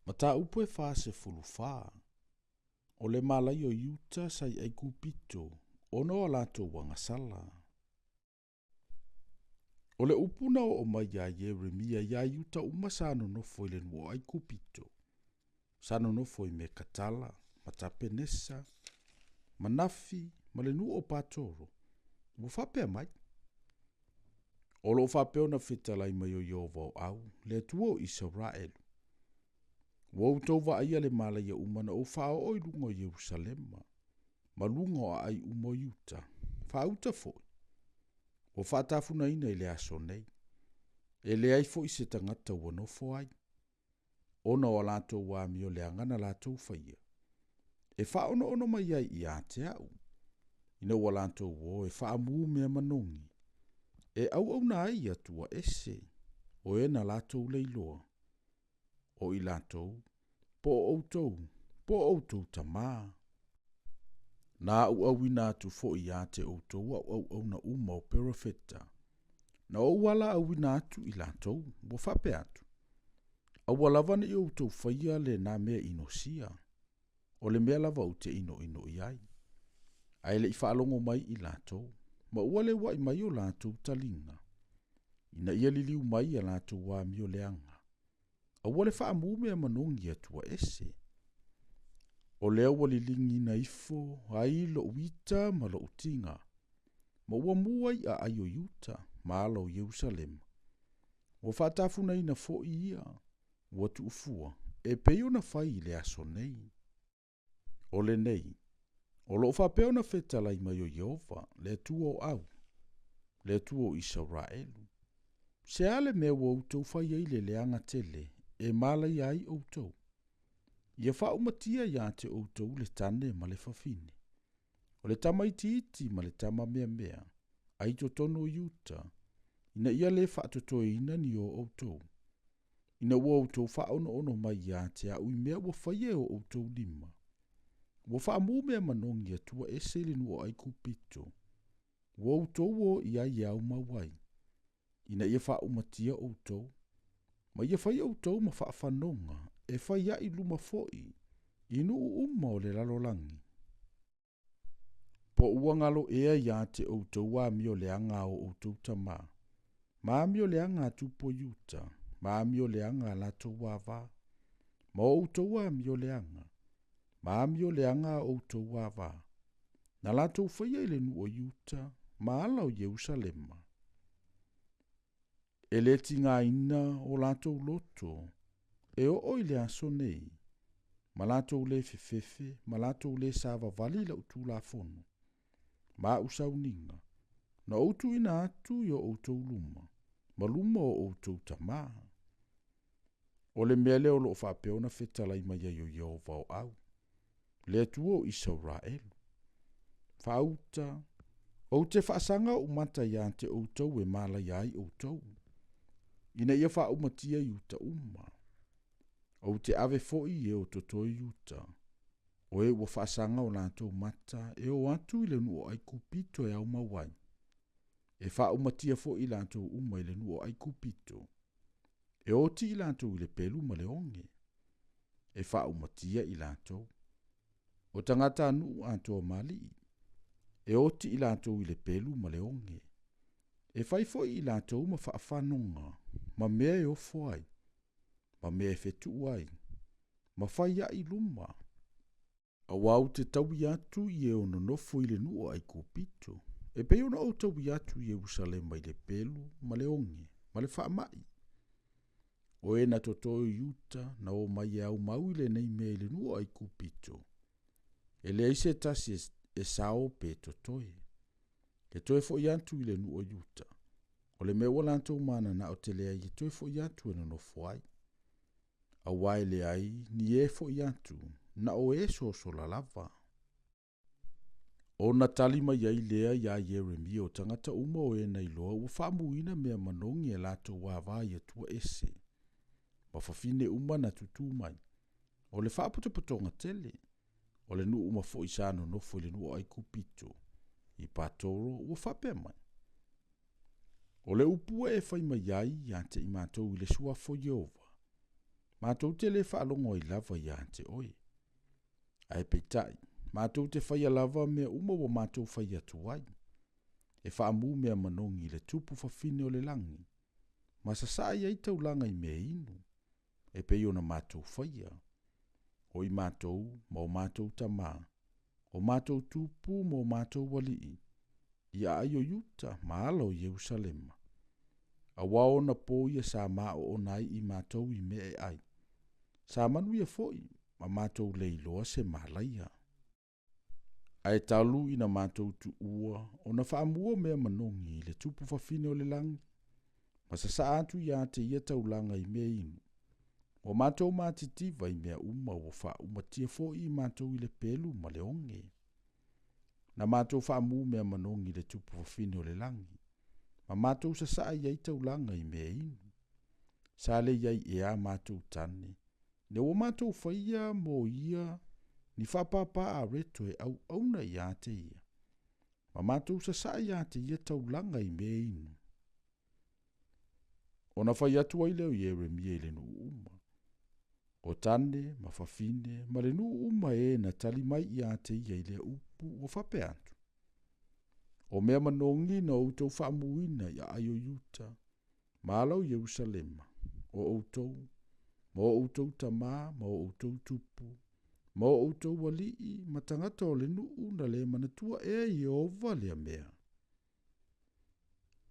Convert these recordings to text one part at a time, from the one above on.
Mataupu e 44. O le malai o Iuta sa i Aikupito ona o a latou agasala. O le upu na oo mai ia Ieremia iā Iuta uma sa nonofo i le nuu o Aikupito, sa nonofo i Mekatala, ma Tapenesa, ma Nafi, ma le nuu o Patoro, ua faapea mai, O lo o faapea ona fetalai mai o Ieova o au, le Atua o Isaraelu, Ua outou vaaia le malaia uma na ou faaoo i luga o Ierusalema, ma luga o aai uma o Iuta, faauta foi, ua faatafunaina i le aso nei, e leai foi se tagata ua nofo ai, ona o a latou amioleaga na latou faia, e faaonoono mai ai ia te au, ina ua latou o e faamu mea manogi, e auauna ai i atua ese, o e na latou le iloa, o i latou, po o outou, po o outou tamā. Na auauina atu foi ia te outou au auauna uma o perofeta, na ou alaauina atu i latou, ua faapea atu, Aua lava ne i outou faia lena mea inosia, o le mea lava ou te inoinoi ai. Ae le i faalogo mai i latou, ma ua leua'i mai o latou taliga, ina ia liliu mai a latou amioleaga, aua le faamu mea manogi i atua ese. O lea ua liligiina ifo ai lo'u ita ma lo'u tiga, ma ua mu ai aai o Iuta ma ala o Ierusalema, ua faatafunaina foi ia, ua tuufua, e pei ona fai i le aso nei. O lenei, o lo o faapea ona fetalai mai o Ieova, le Atua o au, le Atua o Isaraelu, Se a le mea ua outou fai ai le leaga tele e malaia ai outou? Ia faaumatia ia te outou le tane ma le fafine, o le tamaitiiti ma le tama meamea, a i totonu o Iuta, ina ia le faatotoeina ni o outou, ina ua outou faaonoono mai ia te au i mea ua faia e o outou lima, ua faamu mea manogi i atua ese i le nuu o Aikupito, ua outou o i ai e aumau ai, ina ia faaumatia outou, ma ia fai outou ma faafanoga e fai a'i luma foi i nuu uma o le lalolagi. Po ua galo ea ia te outou amioleaga a o outou tamā, ma amioleaga a tupu o Iuta, ma amioleaga a latou avā, ma o outou amioleaga, ma amioleaga a outou avā, na latou faia i le nuu o Iuta ma ala o Ierusalema? E le tigaina o latou loto e oo i le aso nei, ma latou le fefefe ma latou le savavali i lau tulafono, ma au sauniga, na ou tuuina atu i o outou luma, ma luma o outou tamā. O le mea lea o lo o faapea ona fetalai mai ai o Ieova o au, le Atua o Isaraelu, Faauta, ou te faasaga ou mata ia te outou e malaia ai outou, ina ia faaumatia Iuta uma. Ou te ave foi i e o totoe Iuta, o e ua faasaga o latou mata e o atu i le nuu o Aikupito e aumau ai, e faaumatia foi i latou uma i le nuu o Aikupito, e oti i latou i le pelu ma le oge, e faaumatia i latou. O tagatanuu atoa ma alii, e oti i latou i le pelu ma le oge, e fai foi i latou ma faafanoga, ma mea e ofo ai, ma mea e fetuu ai, ma fai ai luma. Aua ou te taui atu i e o nonofo i le nuu o Aikupito, e pei ona ou taui atu i Ierusalema i le pelu ma le oge ma le faamai. O e na totoe o Iuta na o mai e aumau i lenei mea i le nuu o Aikupito, e leai se tasi e sao pe totoe, e toe foi atu i le nuu o Iuta, o le mea ua latou mananao tele ai e toe foi atu e nonofo ai. Aua e leai ni e foi atu, na o e sosola lava. Ona tali mai ai lea iā Ieremia o tagata uma o e na iloa ua faamuina mea manogi e latou avā i atua ese, ma fafine uma na tutū mai, o le faapotopotoga tele, o le nuu uma foi sa nonofo i le nuu o Aikupito, i Patoro, ua faapea mai, O le upu ua e fai mai ai ia te i matou i le suafa o Ieova, Matou te le faalogo ai lava ia te oe. Ae peitai, matou te faia lava mea uma ua matou fai atu ai, e faamu mea manogi i le Tupu fafine o le lagi, ma sasaa i ai taulaga i mea inu, e pei ona matou faia, o i matou ma o matou tamā, o matou tupu ma o matou alii, i aai o Iuta ma ala o Ierusalema. Auā o ona po ia sa maoona ai i matou i mea e ai, sa manuia foi ma matou le iloa se malaia. Ae talu ina matou tuua ona faamu o mea manogi i le Tupu fafine o le lagi, ma sasaa atu ia te ia taulaga i mea inu, ua matou matitiva i mea uma ua faaumatia foi i matou i le pelu ma le oge. Na matou faamu mea manogi i le Tupu fafine o le lagi, ma matou sasaa i ai taulaga i mea inu. Sa le i ai ea a matou tane, ina ua matou faia mo ia ni faapāpā areto e auauna ia te ia, ma matou sasaa ia te ia taulaga i mea inu. Ona fai atu ai lea o Ieremia i le nuu uma, o tane ma fafine ma le nuu uma e na tali mai ia te ia i lea upu ua faapea atu. O mea manogi na outou faamuina i aai o Iuta, ma ala o Ierusalema, o outou, ma o outou tamā, ma o outou tupu, ma o outou alii, ma tagata o le nuu na le manatua ea e Ieova lea mea.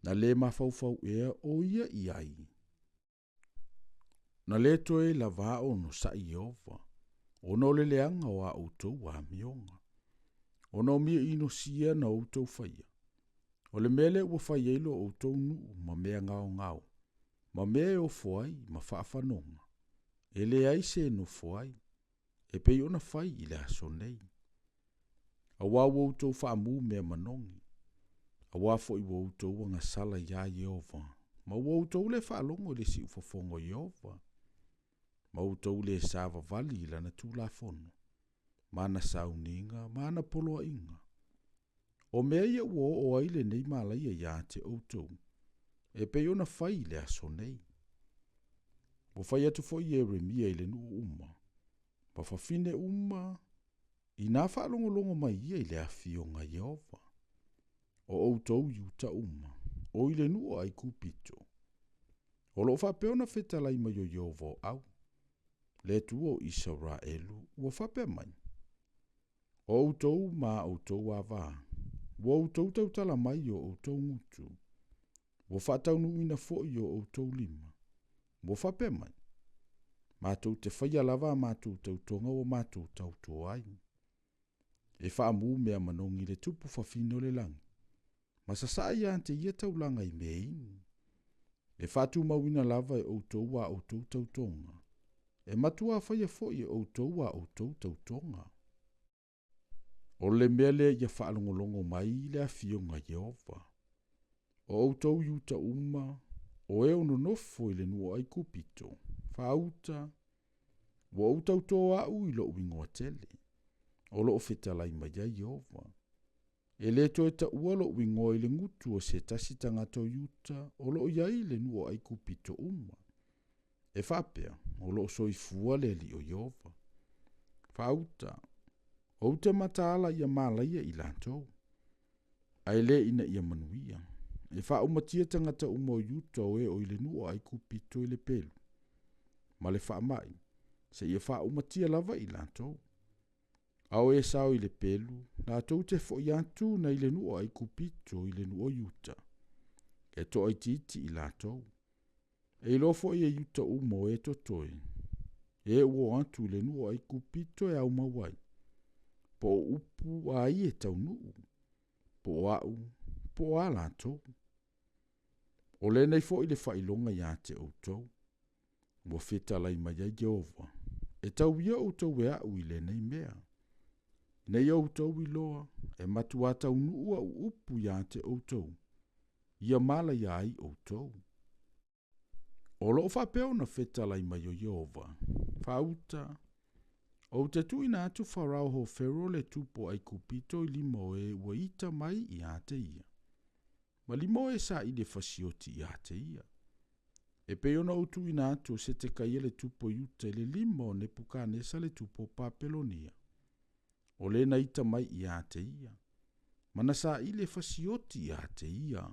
Na le mafaufau ea o ia i ai. Na le toe lavā onosai Ieova, ona o le leaga o a outou amioga, ona o mea inosia na outou faia. O le mea lea ua fai ai lo outou nuu ma mea gaogao, ma mea e ofo ai ma faafanoga, e leai se e nofo ai, e pei ona fai i le aso nei. Auā ua outou faamu mea manogi, auā foi ua outou agasala iā Ieova, ma ua outou le faalogo i le siufofoga o Ieova, ma outou le savavali i lana tulafono, ma ana sauniga ma ana poloaiga. O mea ia ua oo ai lenei malaia ia te outou, e pei ona fai i le aso nei. Ua fai atu foi Ieremia i le nuu uma, ma fafine uma, ina faalogologo mai ia i le afioga a Ieova, o outou Iuta uma, o i le nuu o Aikupito. O loo faapea ona fetalai mai o Ieova o au, le Atua o Isaraelu, ua faapea mai, o outou ma a outou avā, ua outou tautala mai i o outou gutu, ua faataunuuina foi i o outou lima, ua faapea mai, matou te faia lava a matou tautoga ua matou tauto ai, e faamu mea manogi i le Tupu fafine o le lagi, ma sasaa ia te ia taulaga i mea inu. E faatumauina lava e outou a outou tautoga, e matuā faia foi e outou a outou tautoga. O le mea lea ia faalogologo mai le afioga a Ieova, o outou Iuta uma, o e o nonofo i le nuu o Aikupito, faauta, ua ou tautō au i lou igoa tele, o loo fetalai mai ai Ieova. E le toe taua lou igoa i le gutu o se tasi tagata o Iuta o loo i ai i le nuu o Aikupito uma. E faapea, o loo soifua le alii o Ieova. Faauta, ou te mataala ia malaia i latou, ae le ina ia manuia. E faaumatia tagata uma o Iuta o e o i le nuu o Aikupito i le pelu, ma le faamai, seia faaumatia lava i latou. A o e sao i le pelu, latou te foi atu nai le nuu o Aikupito i le nuu o Iuta, e toaitiiti i latou. E iloa foi e Iuta uma o e totoe, e ua o atu i le nuu o Aikupito e aumau ai, po o upu a ai e taunuu, po o au, po o a latou. O lenei foi le faailoga ia te outou, ua fetalai mai ai Ieova, e tau ia outou e au i lenei mea. Ina ia outou iloa, e matuā taunuu au upu ia te outou, ia malaia ai outou. O loo faapea ona fetalai mai o Ieova, faauta, ou te tuuina atu Farao Hofero le tupu o Aikupito i lima o e ua ita mai ia te ia, ma lima o e saili e fasioti ia te ia. E pei ona ou tuuina atu o Setekaia le tupu o Iuta i le lima o Nepukanesa le tupu o Papelonia, o le na ita mai ia te ia, ma na saili e fasioti ia te ia.